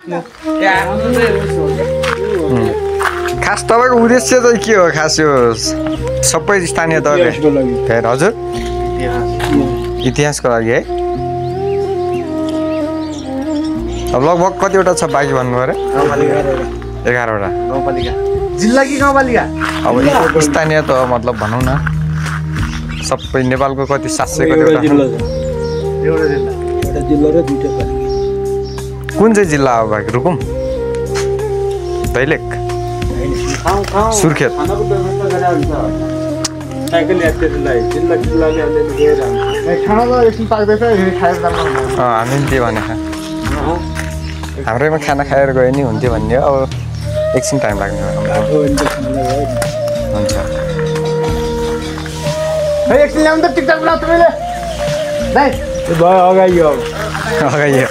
खास तपाईँको उद्देश्य चाहिँ के हो खास यो सबै स्थानीय तहले फेरि हजुर इतिहासको लागि है अब लगभग कतिवटा छ बाँकी भन्नु अरे 11वटा जिल्ला कि गाउँपालिका अब स्थानीय तह मतलब भनौँ न सबै नेपालको कति 700 कतिवटा कुन चाहिँ जिल्ला हो बाँकी रुकुम दैलेख सुर्खेत हामी त्यही भने हाम्रैमा खाना खाएर गयो नि हुन्थ्यो भन्ने अब एकछिन टाइम लाग्ने हुन्छ एकछिन ल्याउनु त टिकटक बनाऊ तपाईँले भयो अगाडि